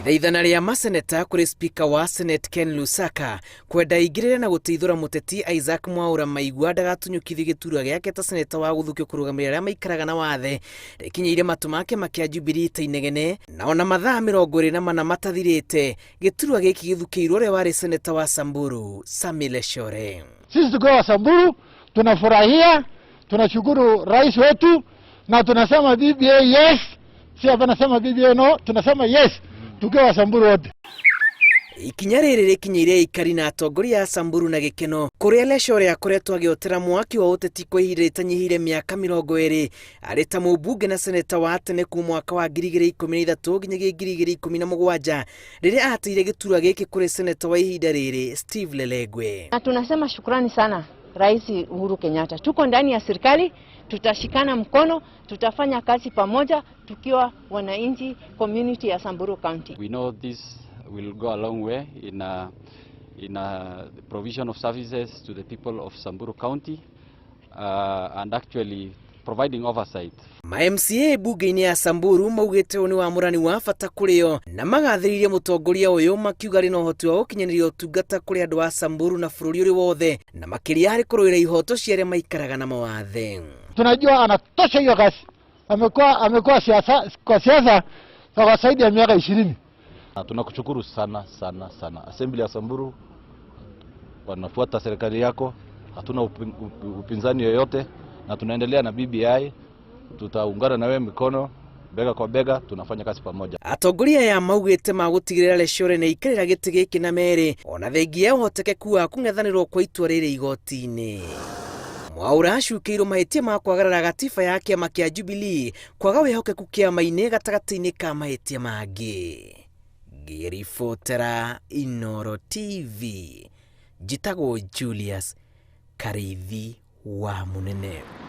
Ithaithana rĩa maseneta kũrĩ spika wa Senate Ken Lusaka kwenda aingĩrĩre na gũteithũra mũteti Isaac Mwaũra Maigua ndagatunyũkithio gĩturwa gĩake ta seneta wa gũthukio kũrũgamĩrĩra arĩa maikaraga na wathe rĩkinyĩire matũ ma kĩama kĩa Jubilee ta inegene na ona mathaa 24 matathirĩte gĩturwa gĩkĩ gĩthukĩirwo ũrĩa warĩ seneta wa Samburu Sammy Leshore. Sisi tukiwa wa Samburu tunafurahia, tunashukuru rais wetu na tunasema BBI yes, si hapa nasema BBI no, tunasema yes tukiwa wa Samburu wote. Ikinya rĩrĩ rĩkinyĩire aikari na atongoria a Samburu na gĩkeno kũrĩa Leshore akoretwo agĩotera mwaki wa ũteti kwa ihinda rĩtanyihĩire mĩaka 20 arĩ ta mũmbunge na seneta wa tene kuma mwaka wa 2013 nginyagia 2017 rĩrĩa ateire gĩturwa gĩkĩ kũrĩ seneta wa ihinda rĩrĩ Steve Lelegwe. Na tunasema shukrani sana Rais Uhuru Kenyatta. Tuko ndani ya serikali, tutashikana mkono, tutafanya kazi pamoja tukiwa wananchi community ya Samburu County. We know this will go a long way in the provision of services to the people of Samburu County and actually providing oversight. Ma MCA bunge-inĩ ya Samburu maugĩte ũyũ nĩ wamũrani wa bata kũrĩ o na magathĩrĩirie mũtongoria ũyũ makiuga arĩ na ũhoti wa gũkinyanĩria ũtungata kũrĩ andũ a Samburu na bũrũri ũrĩ wothe na makĩria harĩ kũrũĩra ihoto cia arĩa maikaraga na mawathe. Tunajua anatosha hiyo kazi. Amekuwa siasa kwa siasa kwa zaidi ya miaka 20. Na tunakushukuru sana sana sana. Assembly ya Samburu wanafuata serikali yako, hatuna upinzani yoyote na tunaendelea na BBI. Tutaungana na wewe mikono bega kwa bega, tunafanya kazi pamoja. Atongoria aya maugĩte magũtigĩrĩra Leshore nĩ aikarĩra gĩtĩ gĩkĩ na merĩ ona thengia ya ũhotekeku wa kũng'ethanĩrwo kwa itua rĩrĩ igoti-inĩ. Mwaũra acukĩirwo mahĩtia ma kwagarara gatiba ya kĩama kĩa Jubilee kwaga wĩhokeku kĩama-inĩ gatagatĩ-inĩ ka mahĩtia mangĩ. Ngĩribotera Inooro TV njĩtagwo Julius Karithi wa Mũnene.